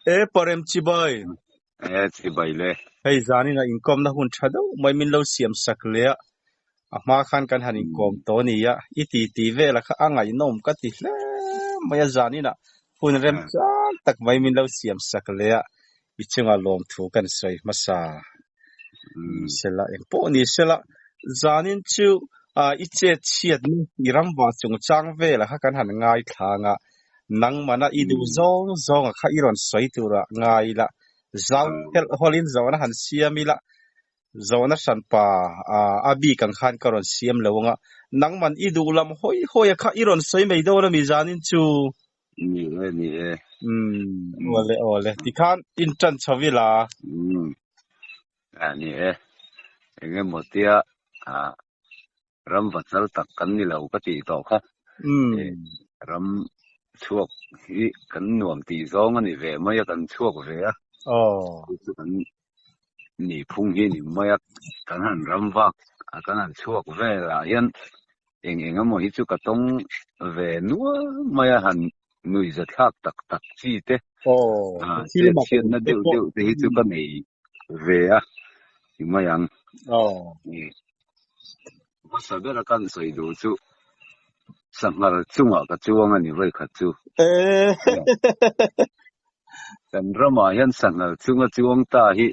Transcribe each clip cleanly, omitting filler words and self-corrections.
E Parem chibai. E chibai le. Hei zanin a inkawmna hun tha deuh mai min lo siam sak leh a, a hma khan kan han inkawm tawh a ni a, i ti ti vel a kha a ngaihnawm ka ti hle mai a, zanin ah hun remchang tak mai min lo siam sak leh a, i chunga lawmthu kan sawi hmasa ni sela, engpawh ni sela, zanin chu i chet chhiatna i ramva chungchang velah kha kan han ngaithlang a, nangmana i duh zawng zawnga kha i rawn sawi turah ngai ila, zau helh hawlin zawhna han siam ila, zawhna hranpa a bik ang khan ka rawn siam lo ang a, nangman i duh lam hawi hawi a kha i rawn sawi mai dawn a mi zanin chu. Ni e, ni e. Umm, awle awle. Tikhan in tan chho ila. Umm, a ni e. Eng emaw tia ah ram va chal tak kan ni lo ka tih tawh kha. Umm. Ram chhuak hi kan nuam tih zawng a ni ve mai a, kan chhuak ve a. Aw. Chu chu kan ni phung hi ni mai a, kan han ram vak a kan han chhuak velah hian eng eng emaw hi chu ka tawng ve nual mai a, han nuihza thlak tak tak chi te, Aw, chet chhiatna deuh deuh te hi chu ka nei ve a ti mai ang. Aw. Hmasa bera kan sawi duh chu sanghal chungah ka chuang a ni vawikhat chu. Kan ramah hian sanghal chunga chuang ta hi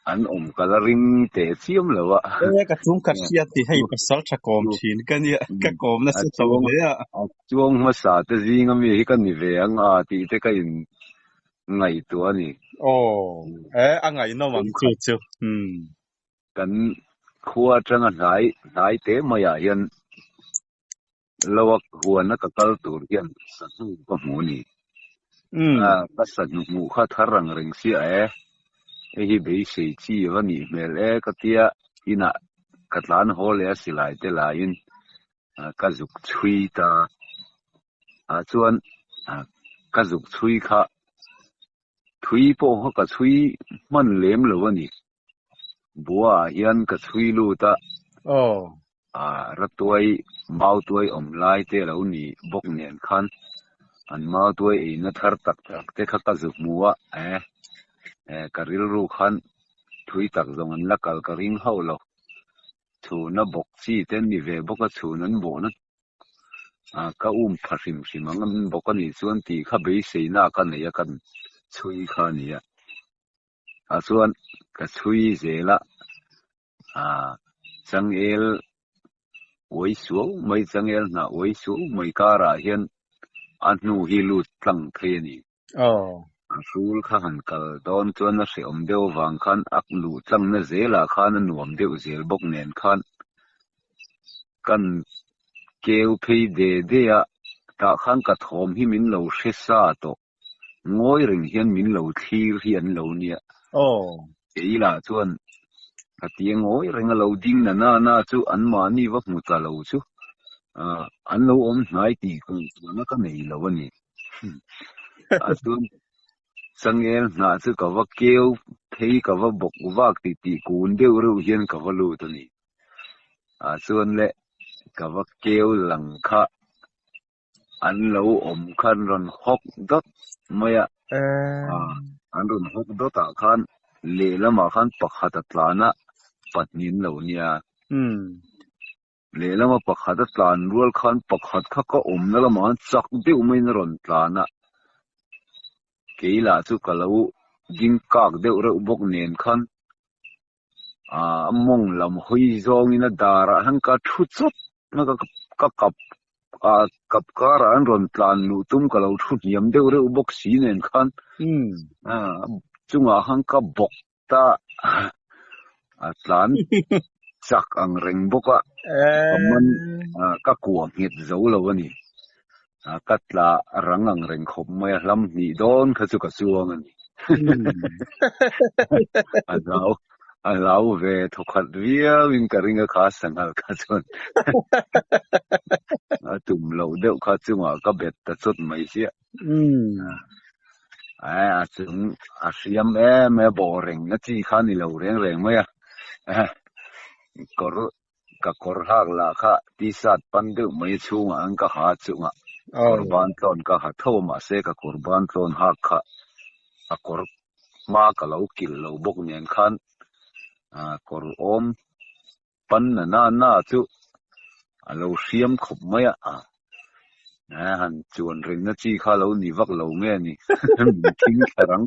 an awm ka la ring teh chiam lo a. E ka chung khat hriat tih hei pasal tha kawm thin ka nia, ka kawm nasa tho hle a. A chuang hmasa te zinga mi hi ka ni ve ang a tih te ka in ngaihtuah a ni. Aw, e a ngaihnawm ang chu chu. Umm. Kan khua atanga hnai hnai te maiah hian Loa huana ka kal tur hian sahnu ka hmu a ni. Ka sahnu hmuh kha thar ang reng sia e. Hei hi beisei chi va nih hmel e ka tia inah ka tlan haw leh a silai te laiin ka zuk chhui ta. Ah chuan ka zuk chhui kha thui pawh kha ka chhui hman lem lo a ni. Bua ah hian ka chhui lut a. Aw. Ah ratuai mautuai awm lai te lo ni bawk nen khan an mautuai eina thar tak tak te kha ka zu hmu a eh eh ka rilru khan thui tak zawng an la kal ka ring hauh lo. Chhuna bawk chi te an ni ve bawk a chhun an bawhna ah ka um pha hrim hrim ang an bawk a nih chuan tih kha beiseina ka nei a kan chhui kha a ni a. Ah chuan ka chhui zel a, ah changel uai suau mai changel hnah uai suau mai karah hian a hnu hi lut tlang thei a ni. Aw. A hrul kha han kal dawn chuan a hrehawm deuh avang khan a luh tlangna zelah khan a nuam deuh zel bawk nen khan kan keu phei de de a, tah khan ka thawm hi min lo hre sa tawh. Ngawi reng hian min lo thlir hi an lo nia. Aw. Kei lah chuan ka tia ngawi reng a lo ding na na na chu anmahni va hmu ta lo chu an lo awm hnai tih ngaihtuahna ka nei lo a ni. A chuan changel hnah chu ka va keu phei ka va bawk vak tih tih kun deuh reuh hian ka va lut a ni. A chuan le ka va keu lang kha An lo awm khan rawn hawk dawt mai a, an rawn hawk dawt ah khan lehlamah khan pakhat a tlan a, pahnih an lo nia. Lehlama pakhat a tlan rual khan pakhat kha ka awmna lamah khan chak deuh maiin a rawn tlan a, kei lah chu ka lo ding kak deuh reuh bawk nen khan a mawng lam hawi zawngin a darah hian ka thu chawt a ka kap ah kap karah an rawn tlan luh tum ka lo thu hniam deuh reuh bawk si nen khan ah chungah khan ka bawk ta a tlan chak ang reng bawk a ka man ah ka kuah nghet zo lo a ni ah ka tla rang ang reng khawp mai a hlam hnih dawn kha chu ka chuang a ni a hlau a hlau ve thawkhat viau in ka ring a kha sanghal kha chuan a tum loh deuh kha chungah ka bet ta chawt mai chiah eh a chung a hriam em em a bawh reng na chi kha a ni lo reng reng mai a kawr Ka kawr hak lah kha t-shirt pan deuh mai chhungah an ka ha chungah kawr ban tlawn ka ha tho a mahse ka kawr ban tlawn hak kha a kawr hma ka lo kilh lo bawk nen khan kawr awm pan na na na chu a lo hriam khawp mai a, han chuan rengna chi kha lo ni vak lo nge ni min thing thla rang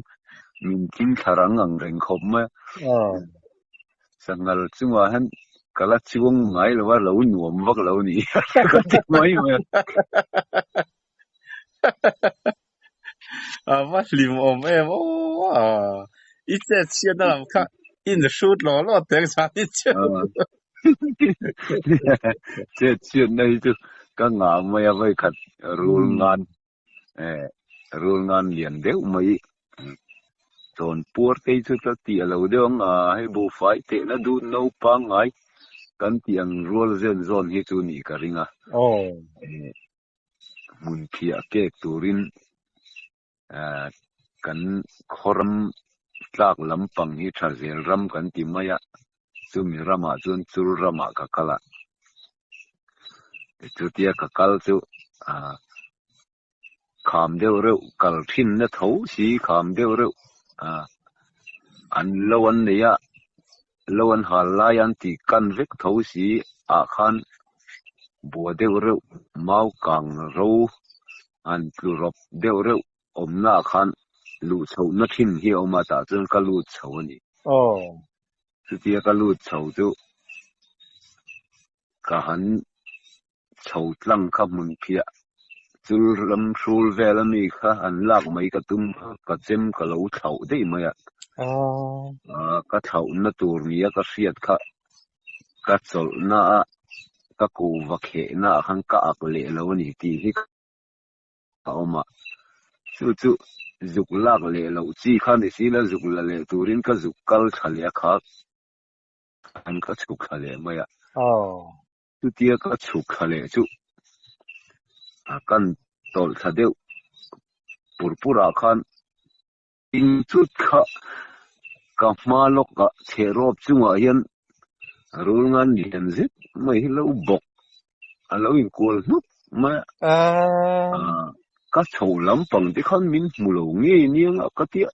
min thing thla rang ang reng khawp mai a. Sanghal chungah hian ka la chuang ngai lo a, lo nuam vak lo ni ka ti mai mai a. A va hlim awm em aw a, i chet chhiatna lam kha i in hrut law law teng zan i che. Chet chhiatna hi chu ka ngah mai a vawikhat rul ngan eh rul ngan lian deuh mai chawn puar te hi chu ka tih a lo deuh ang a, hei buhfai tehna duh naupang ngai kan tih ang rual zen zawn hi chu nih ka ring a. Eh hmun phiah kek turin kan khawram tlak lampang hi tha zel ram kan ti mai a, chumi ramah chuan chul ramah ka kal a, chutia ka kal chu kham deuh reuh kal thinna tho si kham deuh reuh an lo an nei a, lo an hal lai an tih kan vek tho si ah khan bua deuh reuh mau kang ro an tlu rawp deuh reuh awmna ah khan luh chhohna thin hi a awm a tah chuan ka lut chho a ni. Chutia ka lut chho chu ka han chho tlang kha hmun phiah chul ram hrul vel a mi kha an lak mai ka tum kha ka chem ka lo thlauh daih mai a. Ka thlauhna tur nia ka hriat kha ka chawlhna a ka kuhva khehna ah khan ka ak leh lo a ni tih hi a awm a. Chu chu zuk lak leh loh chi kha ni si la zuk la leh turin ka zuk kal tha leh a kha an ka chhuk thla leh mai a. Chutia ka chhuk thla leh chu a kan tawlh thla deuh pur pur ah khan ing chut kha ka hma lawk ah chhehrawp chungah hian rul ngan lian zet mai hi lo bawk a lo inkual hnuk mai a. Ka chhoh lampang te khan min hmu lo ngei nia ka tia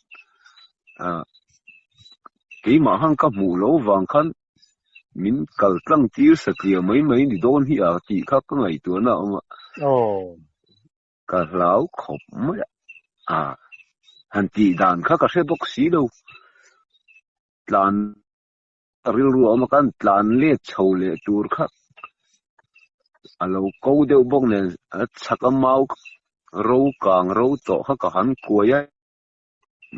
keimah khan ka hmuh loh vang khan min kal tlang tir satliah mai mai ni dawn hi a tih kha ka ngaihtuahna a awm a. Ka hlau khawp mai a, han tih dan kha ka hre bawk si lo. Tlan rilru a awm a, kan tlan let chho leh tur kha a lo ko deuh bawk nen a chhak a mau ro kang ro tawh kha ka han kuai a.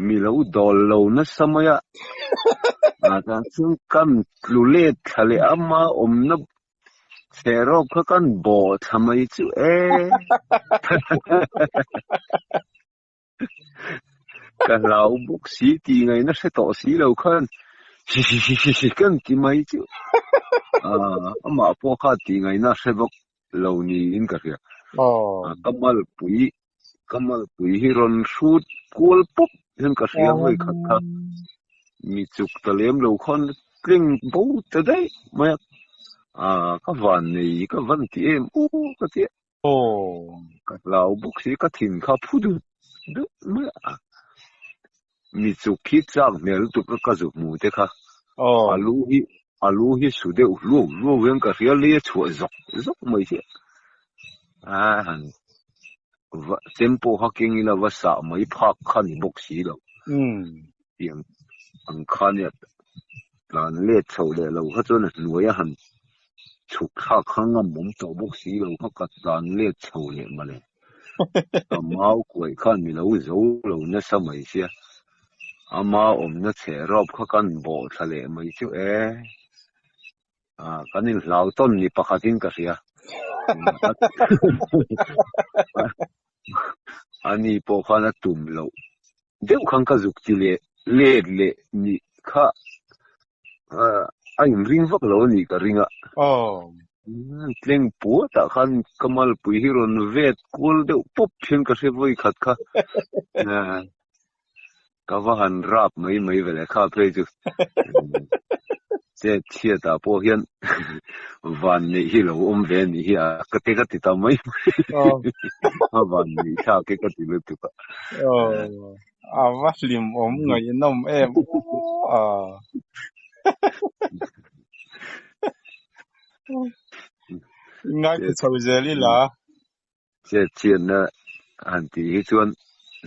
Mi lo dawl lo nasa mai a, tah chuan kan tlu let thla leh a ma awmna chhe rawp kha kan bawh thla mai chu e. Ka hlau bawk si tih ngaihna hre tawh si lo khan hi hi hi hi hi kan ti mai chu. Amah pawh kha tih ngaihna hre bawk lo niin ka hria. Ka malpui Ka malpui hi rawn hrut kual pawp hian ka hria vawi khat kha. Mi chuk ta lem lo khan tleng bo ta daih mai a. Aa ka van nei ka van ti em aw ka ti a. Ka hlau bawk si ka thin kha phu dut dut mai a. Mi chuk hi chak hmel lutuk a ka zu hmu te kha. A lu hi a lu hi su deuh hluau hluau hian ka hria lei a chhuah zawk zawk mai hi. Aa han va chem pawh kha keng ila va sah mai phak kha ni bawk si lo. Tiang ang kha nia tlan let chhoh leh lo kha chuan a hnuai a han chhuk thlak kha ngam awm tawh bawk si lo kha ka tlan let chho leh mawle. Ka mau kuaih khan mi lo zo lo nasa mai sia, ama awmna chhe rawp kha kan bawh thla leh mai chu e. Ah, kan inhlau tawn ni pakhatin ka hria. Ani pawh khan a tum loh deuh khan ka zuk ti leh let leh nih kha a inring vak lo a nih ka ring a. Tleng puatah khan ka malpui hi rawn vet kual deuh pawp hian ka hre vawi khat kha. Ka va han rap mai mai ve leh kha phei chu. Chet chhiatah pawh hian van neih hi lo awm ve a nih hi a ka te ka ti ta mai mai. A van neih thlak hi ka ti lutuk a. A va hlim awm ngaihnawm em aw. Ngaithla chho zel ila. Chet chhiatna han tih hi chuan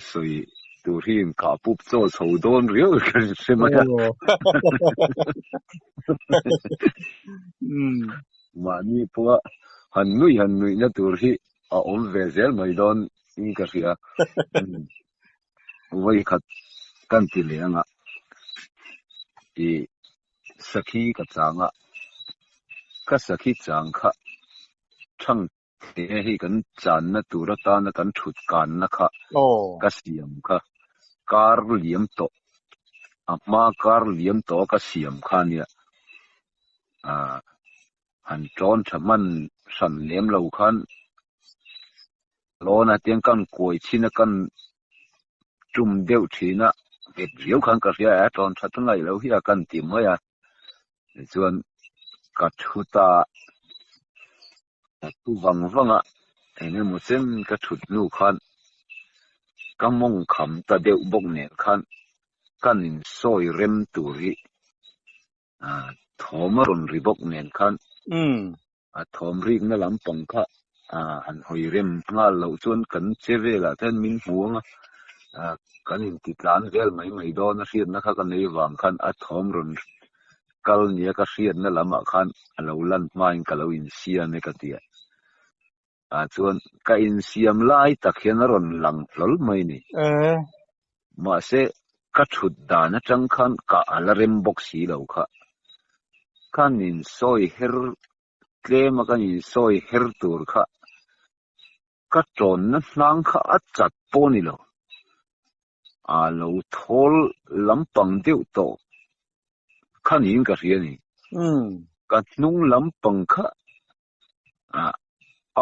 sawi tur hi inkah pup chaw chho dawn riau ka hre mai a. Mahni pawha han nui han nuihna tur hi a awm ve zel mai dawn in ka hria. Vawikhat kan ti leh anga i sakhi ka chang a, ka sakhi chang kha thang te hei kan channa tur atana kan thut kanna kha ka siam kha kar liam tawh a hma kar liam tawh a ka siam kha ania ah han tawn tha hman hran lem lo khan lawn a tiang kan kuai chhin a kan tum deuh thin a nghet riau khan ka hria a tawn that ngaih loh hi a kan ti mai a tichuan ka thu ta Ka thu vang vang a, eng emaw chen ka thut hnu khan ka mawng kham ta deuh bawk nen khan kan insawi rem tur hi thawm a rawn ri bawk nen khan a thawm rikna lampang kha han hawi rem nghal loh chuan kan che velah te hian min hmu ang a, kan inti tlan vel mai mai dawn a hriatna kha ka nei vang khan a thawm rawn Kal nia ka hriatna lamah khan a lo lan hmain ka lo insiam e ka ti a. Ah chuan ka insiam lai tak hian a rawn lang hlawl mai ni. Mahse ka thut dan atang khan ka a la rem bawk si lo kha. Kan insawi her tlem a kan insawi her tur kha ka tawnna hnang kha a chat pawh ni lo. A lo thawl lampang deuh tawh kha niin ka hria a ni. Ka hnung lampang kha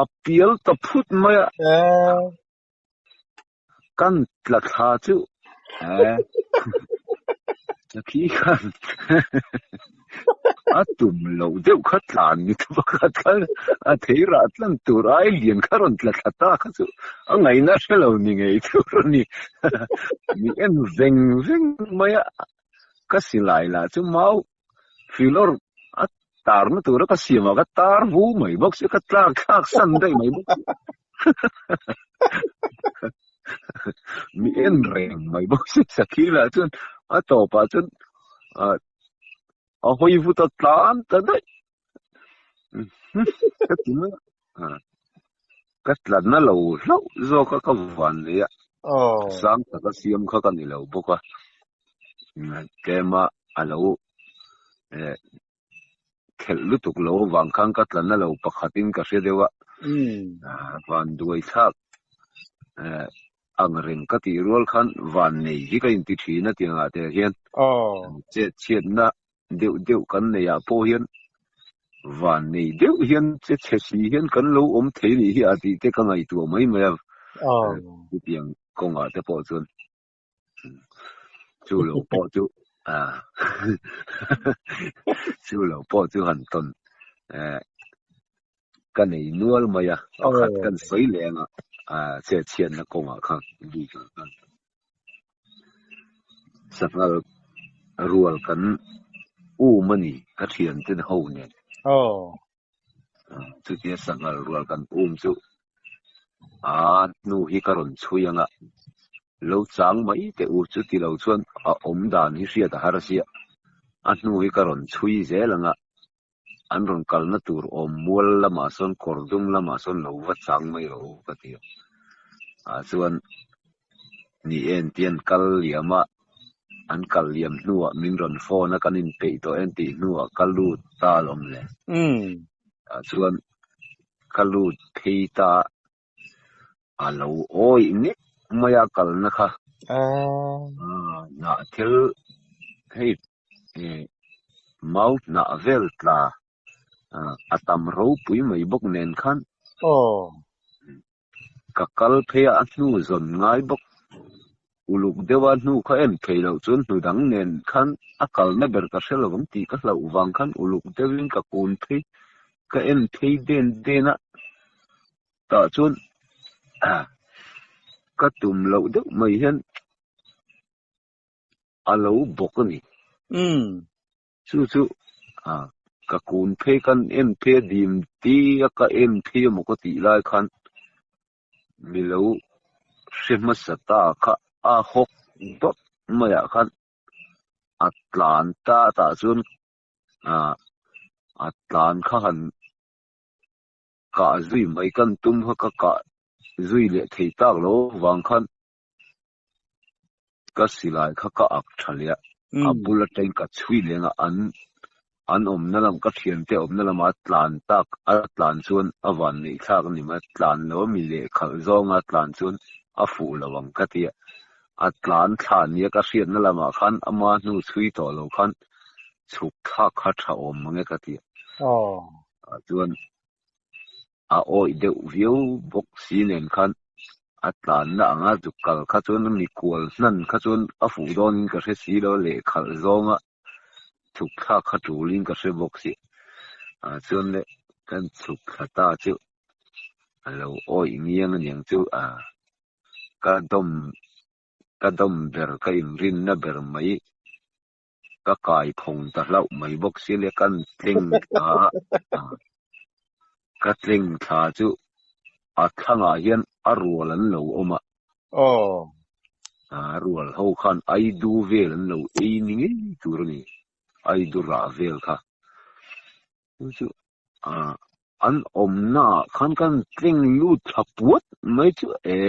a pial ta phut mai a. Kan tla thla chu Sakhi khan a tum loh deuh kha tlan ni ta pakhat khan a thei rah tlan tur ai lian kha rawn tla thla ta kha chu a ngaihna hre lo ni ngei tur a ni. Mi en veng veng mai a, ka silai lah chu mau filawr a tarna tura ka siam ah ka tar vu mai bawk sia ka tlak thlak san daih mai bawk sia. Mi en reng mai bawk sia Sakhi lah chuan a tawpah chuan a hawi vut a tlan ta daih. Ka ti mai a, ka tlanna lo hlauh zawk a ka van nei a, sang taka siam kha ka ni lo bawk a, tlema a lo khelh lutuk lo avang khan ka tlanna lo pakhatin ka hre deuh a, van duai thlak ang reng ka tih rual khan van nei hi ka inti thin a tiangah te hian chet chhiatna deuh deuh kan neih ah pawh hian van nei deuh hian che chhe si hian kan lo awm thei nih hi a tih te ka ngaihtuah mai mai a chutiang kawngah te pawh chuan chu lo pawh chu chu lo pawh chu han tawn ka nei nual mai a pakhat kan sawi leh anga chet chhiatna kawngah khan bikah khan. Sanghal rual kan um a ni ka thian ten ho nen. Chutia sanghal rual kan um chu a hnu hi ka rawn chhui anga lo chang mai teh u chuti lo chuan a awm dan hi hriat a har sia a hnu hi ka rawn chhui zel anga an rawn kalna tur awm mual lamah sawn kawr dum lamah sawn lo va chang mai rawh u ka ti a ah chuan ni en tih an kal liam a an kal liam hnuah min rawn phone a kan inpeih tawh en tih hnuah ka lut ta alawm le ah chuan ka lut phei ta a lo awih nek mai a kalna kha hnah thil hei mau hnah vel tla a tam ropui mai bawk nen khan ka kal phei a a hnu zawn ngai bawk uluk deuh a hnu kha em thei loh chuan hnu dang nen khan a kalna ber ka hre lo ang tih ka hlauh vang khan uluk deuhin ka kun phei ka en phei den den a. Tah chuan ka tum loh deuh mai hian a lo bawk a ni. Chu chu ka kun phei kan en phei a dim ti a ka en phei emaw ka tih lai khan mi lo hre hmasa ta kha a hawk dawt maiah khan a tlan ta tah chuan a tlan kha han kah zui mai kan tum kha ka kah zui leh thei tak lo vang khan ka silai kha ka ak tha leh a, a bul atangin ka chhui leng a, an an awmna lam ka thiante awmna lama tlan tak a tlan chuan a van neih thlak a ni mai a, tlan lo a mi lehkhalh zawnga tlan chuan a fuh lo ang ka ti a, a tlan thla nia ka hriatna lamah khan ama hnu chhui tawh lo khan chhuk thlak kha tha awm mang e ka ti a, chuan a awih deuh viau bawk si nen khan a tlanna anga zuk kal kha chuan a mikual hnan kha chuan a fuh dawnin ka hre si lo lehkhalh zawnga chhuk thlak kha tulin ka hre bawk si ah chuan le kan chhuk thla ta chu a lo awih ngiang aniang chu ah ka dawm ka dawm ber ka inrinna ber mai. Ka kai phawng ta hlauh mai bawk si le kan tleng thla a, ka tleng thla chu a thlangah hian a rual an lo awm a. Aw. A rual ho khan aidu vel an lo ei ni ngei tur a ni, aidu rah vel kha. Chu chu an awmna ah khan kan tleng lut thla puat mai chu e,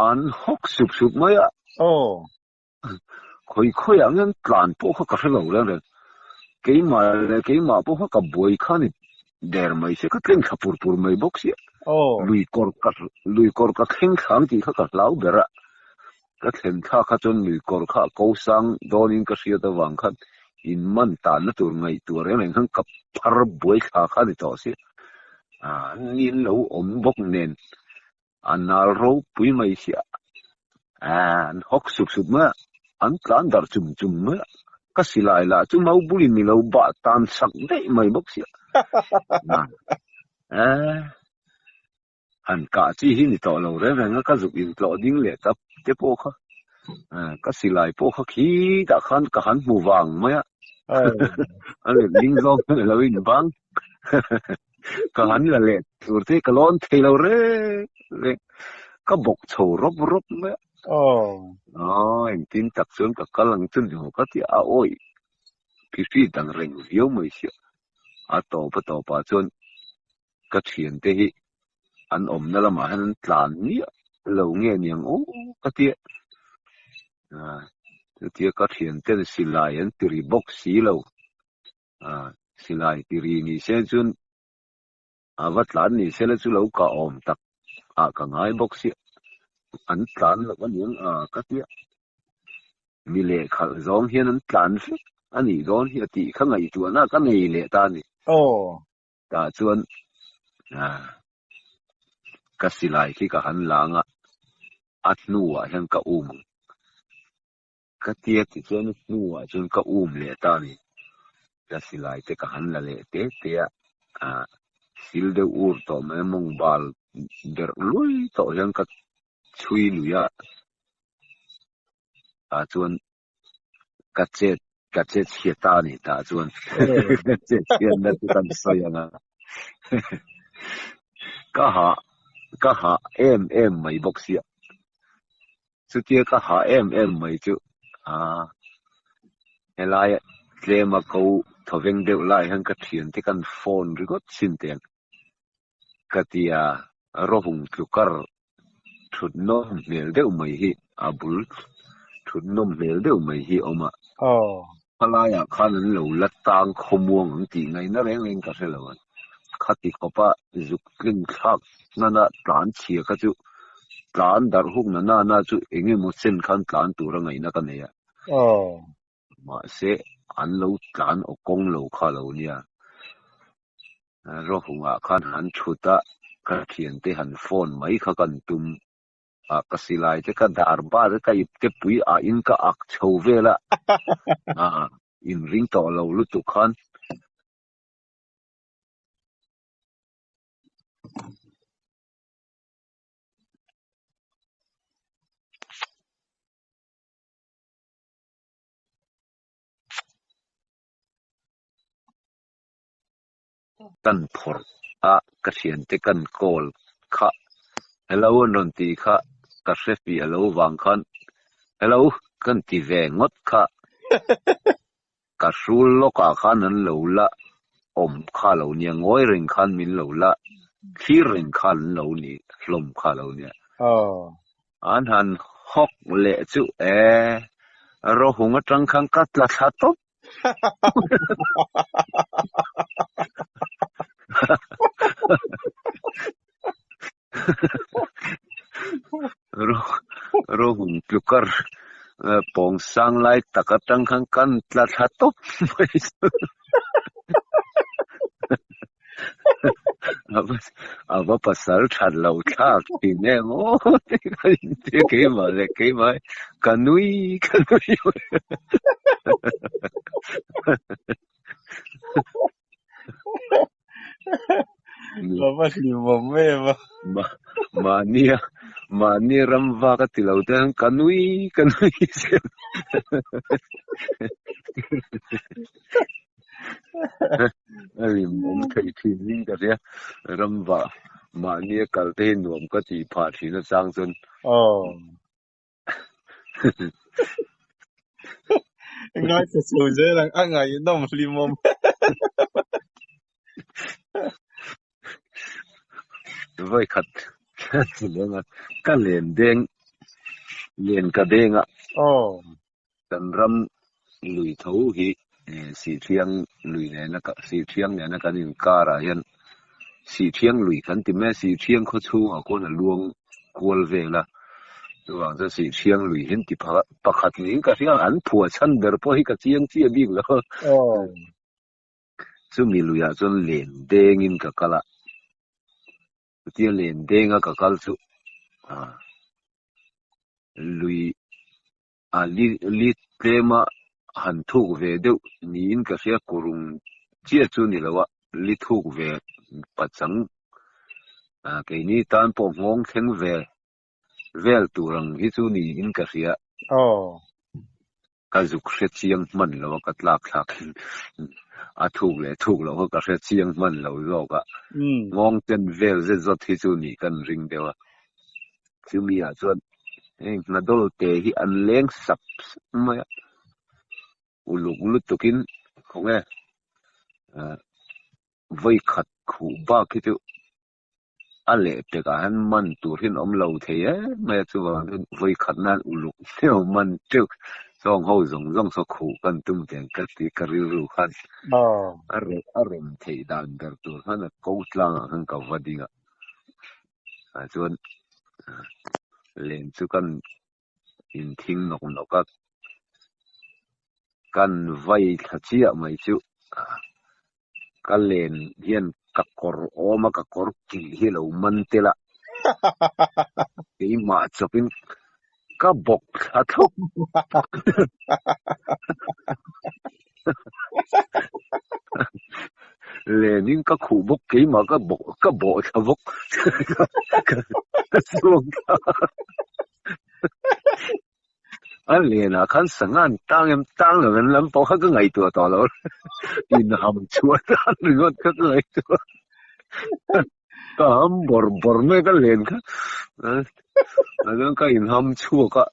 an hawk sup sup mai a. Aw. Khawi khawi ah nge tlan pawh kha ka hre lo reng reng. Keimah leh keimah pawh kha ka buai kha ni der mai sia, ka tleng thla pur pur mai bawk sia. Lui kawr ka lui kawr ka thleng thla ang tih kha ka hlau ber a. Ka thlen thla kha chuan lui kawr kha a ko sang dawnin ka hriat avang khan in man tanna tur ngaihtuah reng reng khan ka phar buai thla kha ni tawh sia. An in lo awm bawk nen A nal ropui mai sia. An hawk sup sup mai a, an tlan darh chum chum mai a. Ka silai lah chu mau bulin ni lo bah tan sak daih mai bawk sia. Han kah chi hi ni tawh lo reng reng a, ka zuk intlawh ding leh ta te pawh kha. Ka silai pawh kha khitah khan ka han hmu vang mai a. A letling zawng hian a lo inbang. Ka han la leh tur te ka lawn thei lo reng reng. Ka bawk chho rawp rawp mai a. Aw engtin tak chuan ka kal ang chu ni maw ka ti a, awih phihri dang reng viau mai sia. A tawp a tawpah chuan ka thiante hi an awmna lamah hian an tlan miah lo nge niang aw ka ti a. Chutia ka thianten silai an ti ri bawk si lo. Silai ti ri ni se chuan a va tlan ni se la chu lo ka awm tak ah ka ngai bawk sia. An tlan loh aniang a ka tia. Mi lehkhalh zawng hian an tlan vek a nih dawn hi a tih kha ngaihtuahna ka nei leh ta a ni. Tah chuan ka silai khi ka han lang a, a hnuah hian ka um ang. Ka tia ti chuan a hnuah chuan ka um leh ta a ni. Ka silai te ka han la leh te te a, sil deuh ur tawh mai a mawng bal berh luai tawh hian ka chhui lui a, tah chuan ka chet ka che chhia ta a ni tah chuan ka che chhiatna chu kan sawi ang a ka hah ka hah em em mai bawk sia chutia ka hah em em mai chu ah helai tlema ko thawveng deuh lai hian ka thiante kan phone ringawt chin teh ang ka tia rawhung tlukar Thut nawm hmel deuh mai hi a bul thut nawm hmel deuh mai hi a awm a. Khalaiah khan an lo la tang khawmuang ang tih ngaihna reng reng ka hre lo a. Khati khawpa zuk tling thlak nana tlan chhia kha chu tlan darh huk na na na chu eng emaw chen khan tlan tura ngaihna ka nei a. Mahse an lo tlan aw kawng lo kha lo nia. Rawhungah khan han thut a, ka thiante han phone mai kha kan tum a, ka silai te ka dar bar ka ip te pui ah in ka ak chho vel a, inring tawh lo lutuk khan. Kan phawrh a, ka thiante kan call kha hello an rawn tih kha ka hre fiah lo vang khan hello kan ti ve ngawt kha ka hrul lawkah khan an lo la awm kha lo nia, ngawi reng khan min lo la thlir reng khan an lo ni hlawm kha lo nia. An han hawk leh chu e, rawhung atang khan ka tla thla tawp. Rawhung tlukar pawng sang lai tak atang khan kan tla thla tawp mai chu. A va pasal that lo thlak thin em aw tih ka inti keimah leh keimah hi ka nui ka nui mai. A va hlimawm em a. Mahnia mahni ram vak a ti lo te hian ka nui ka nui zel. A rimawm theih thin in ka hria. Ram vah mahnia kal te hi nuam ka tih phah thin atang chuan. Aw. Ngaithla chho zel ang, a ngaihnawm hlimawm. Vawi khat ka len deng, len ka deng a. Aw. Kan ram lui tho hi Sihthiang lui nena Sihthiang nena kan inkarah hian Sihthiang lui kan ti mai a, Sihthiang khaw chhungah khawn a luang kual vel a, chuvang chuan Sihthiang lui hi an ti pakhat niin ka hria, an phuah chhan ber pawh hi ka chiang chiah bik lo. Chumi luiah chuan len dengin ka kal a, chutia len denga ka kal chu lui A li li tlema han thuk ve deuh niin ka hria, kurung chiah chu ni lo a, li thuk ve pachang keini tan pawh nghawng thleng ve vel tur ang hi chu niin ka hria. Aw. Ka zuk hre chiang hman lo a, ka tlak thlak in a thuk leh thuk loh kha ka hre chiang hman lo zawk a, nghawng chen vel zet zawt hi chu nih kan ring deuh a. Chumi ah chuan heng hnadawl te hi an leng sap sap mai a, uluk lutuk in khawnge vawi khat khuh bak hi chu a leh pek ah hian man tur hi an awm lo thei em mai a, chuvang chuan vawi khat nan uluk deuh man teuh zawng ho zawng zawng saw khuh kan tum teh ang ka ti ka rilru khan a rem theih dan ber tur khan a ko tlang ah khan ka va ding a. Ah chuan len chu kan inthing nawk nawk a, kan vai thla chiah mai chu ka len hian ka kawr awm a, ka kawr kilh hi a lo man tel a, keimah chawpin ka bawk thla thlawp. Lenin ka khuh bawk keimah ka bawk ka bawh thla bawk ka chhuak ta a lenah khan sangha an tang em tang lo em lam pawh kha ka ngaihtuah tawh lo inham chhuah tan ringawt kha ka ngaihtuah ka ham bawrh bawrh mai ka len kha a chuan ka inham chhuak a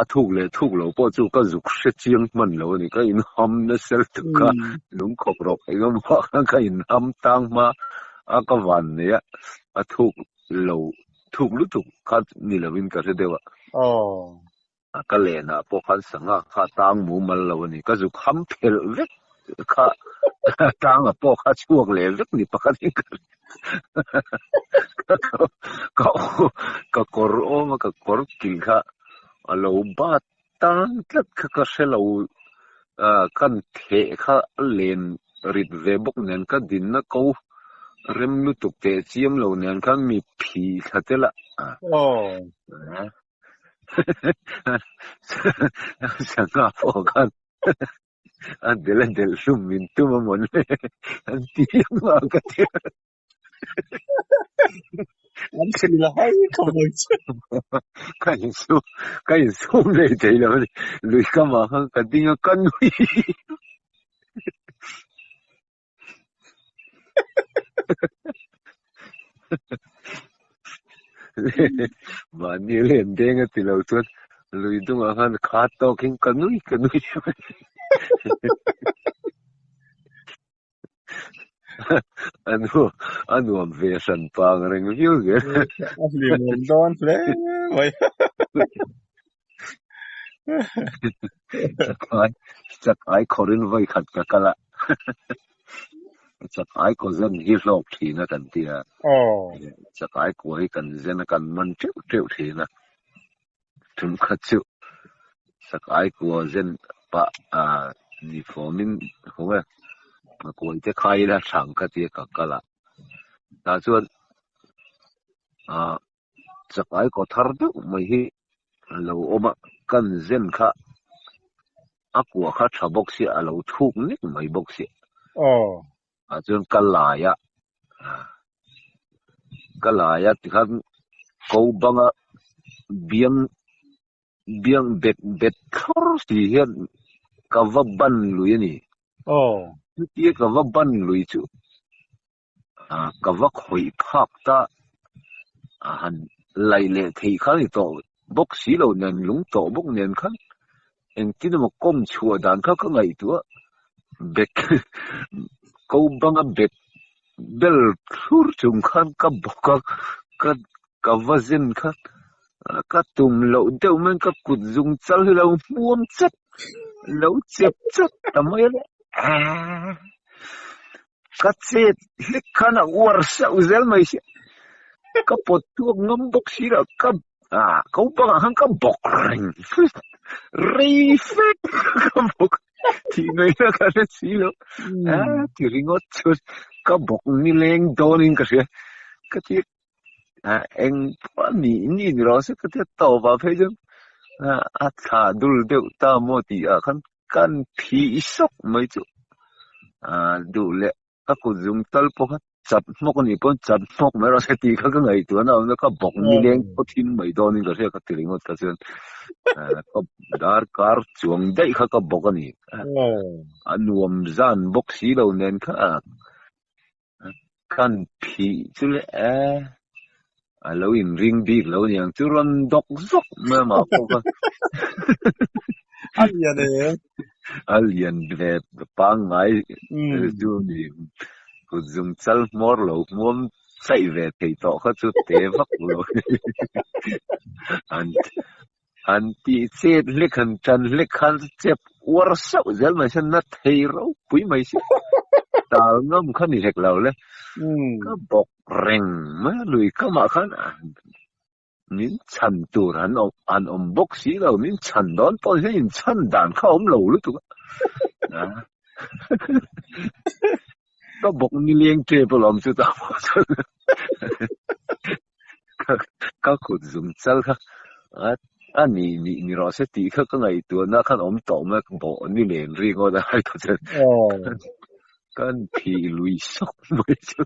a thuk leh thuk lo pawh chu ka zuk hre chiang hman lo a ni ka inham nasa lutuk a lungkhawp rawk engemaw khan ka inham tang hma a ka van nei a a thuk lo thuk lutuk kha ni lovin ka hre deuh a ka lenah pawh khan sangha kha a tang mumal lo a ni ka zuk ham phelh vek kha tanga pawh kha chhuak leh vek ni pakhat in ka ka ka kawr awm a ka kawr kilh kha a lo bat tan tlat kha ka hre lo kan theh kha a len rit ve bawk nen ka dinna ko rem lutuk teh chiam lo nen khan mi phih thla tel a. Sangha pawh khan a del a del hlum min tum a mawn le an ti ang a ka ti a. An thil a hai ka mawi chu. Ka insum ka insum leh thei lo a ni. Lui kamah khan ka ding a ka nui. Mahni len deng a ti lo chuan lui dungah khan kha tawkin ka nui ka nui A nuam a nuam ve hran pang reng viau zel. A hlimawm dawn hle mai. Chakai chakai khawrin vawi khat ka kal a. Chakai kaw zen hi hlawk thin a kan ti a. Chakai kua hi kan zen a kan man teuh teuh thin a. Tum khat chu chakai kua zen pah ni fawmin haw e. Kawi te khai ila thlang ka tia ka kal a. Tah chuan Chakai kaw thar deuh mai hi a lo awm a, kan zen kha a kua kha tha bawk sia, a lo thuk nek mai bawk sia. Ah chuan ka lai a, ka lai a tikhan ko banga biang biang bet bet thlawr si hian ka va ban lui a ni. Chutia ka va ban lui chu Ka va khawih phak ta a han laih leh theih kha a ni tawh bawk si lo nen, lung tawh bawk nen khan engtin emaw kawm chhuah dan kha ka ngaihtuah bek ko banga bek bel thlur chung khan ka bawk a, ka ka va zen kha ka tum loh deuh mai ka kut zung chal hi lo hmuam chat lo chep chat ta mai a le. Ka chet hlek khan a uar sauh zel mai si. Ka pawt chhuak ngam bawk si lo. Ka ah ko pangah khan ka bawk reng. Rei fek ka bawk thih ngaihna ka hre si lo. Ah ti ringawt chuan ka bawk nileng dawnin ka hria. Ka ti ah eng pawh ni ni ni rawh se ka ti a tawpah phei chuan a thlah dul deuh ta maw tih ah khan Kan phih sawk mai chu duh leh ka kut zum tal pawh kha chat hmawk a nih pawn chat hmawk mai rawh se tih kha ka ngaihtuah na awm a, ka bawk nileng pawh thim mai dawnin ka hria ka ti ringawt kha chuan ka darkar chuang daih kha ka bawk a ni. A nuam zan bawk si lo nen kha kan phih chu le a lo inring bik lo niang chu rawn dawk zawk mai amah pawh kha. A lian e. A lian ve pangngai chu ni kut zum chal hmawr lo hmuam chaih ve thei tawh kha chu te vak lo. An Han tih chet hlek han tan hlek khan chu chep uar sauh zel mai se na thei ropui mai si. Tal ngam kha ni hlek lo le. Ka bawk reng mai a lui kamah khan min chhan tur han awm han awm bawk si lo min chhan dawn pawh hian in chhan dan kha a awm lo lutuk a. Ka bawk nileng tep alawm chutah pawh chuan. Ka kut zum chal kha a ni ni ni rawh se tih kha ka ngaihtuahna khan awm tawh mai a, bawh ni len ri ngawt a hai tawh chuan kan phih lui sawk mai chu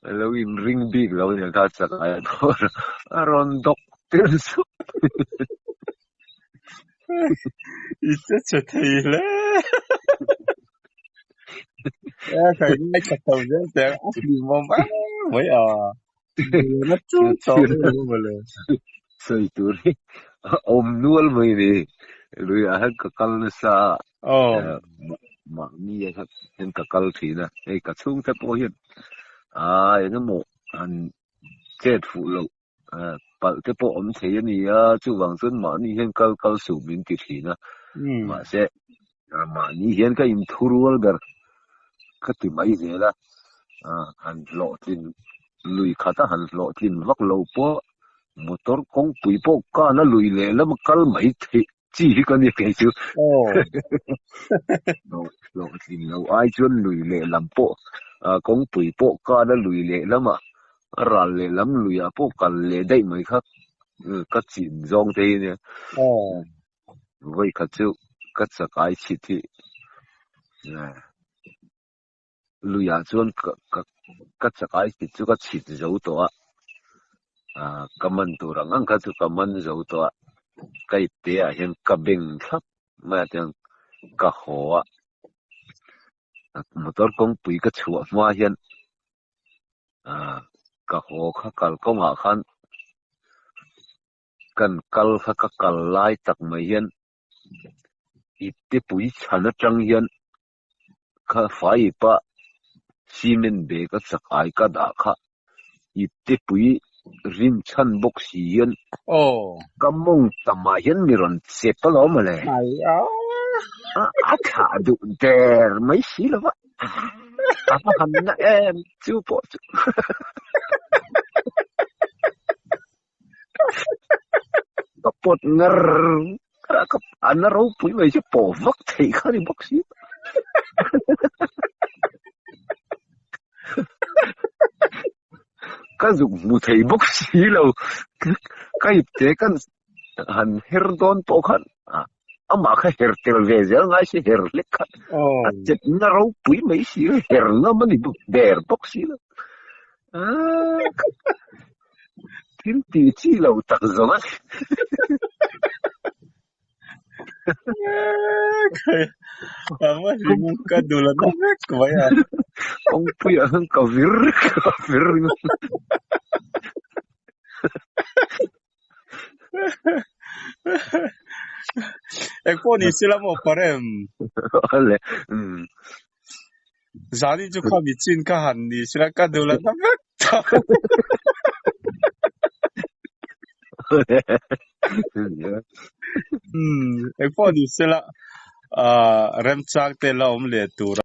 a lo inring bik lo nia kha chakai a tawh a rawn dawk tir sawk. I che che thei hle. E kai ngai kha tho zel te a hlimawm em mai a. Na chu to mawle. Sawi tur hi a awm nual mai ni. Luiah hian ka kal nasa a. Mahni ah hian ka kal thin a. Hei ka chhungte pawh hian a engemaw han chet fuh loh palh te pawh awm thei a ni a, chuvang chuan mahni hian kal kal suh min ti thin a, mahse mahni hian ka inthurual ber ka ti mai zel a, han hlawhtlin lui khat a han hlawhtlin vak lo pawh motor kawngpui pawh kan a lui lehlam a kal mai theih chi hi ka ni kei chu hlawhtlin lo ai chuan lui lehlam pawh kawngpui pawh kan a lui lehlamah A ral leh lam luiah pawh kal leh daih mai kha ka chin zawng te hi nia. Vawi khat chu ka chakai chhit hi luiah chuan ka chakai chhit chu ka chhit zo tawh a, ka man tur ang ang kha chu ka man zo tawh a, ka ipte ah hian ka beng thlap mai ah chuan ka haw a. Motor kawngpui ka chhuah hma hian ah ka haw kha kalkawngah khan kan kal kha ka kal lai tak mai hian iptepui chhan atang hian kha fai ipa cement bag a chak ai ka dah kha iptepui rin chhan bawk si hian ka mawng tamah hian mi rawn chep alawm mawle. A thlah duh der mai si lo va, a va han na em chu pawh chu. Ka pawt ngar ngar a, ka a na ropui mai chu pawh vak theih kha a ni bawk si. Ka zuk hmu thei bawk si lo, ka ipte ka han her dawn pawh khan amah kha her tel ve zel ngai se her hlek kha a chet na ropui mai si lo, her ngam a ni der bawk si lo. Thil tih chi lo tak zawng a ni. Ka dul a na vek mai a. Kawngpuiah khan ka vir ka vir ringawt. Engpawh ni se la maw Parem? Awle umm. Zani chu kha mi chin ka han ni sila ka dul a na vek ta. Umm engpawh ni se la remchang te la awm leh tur a.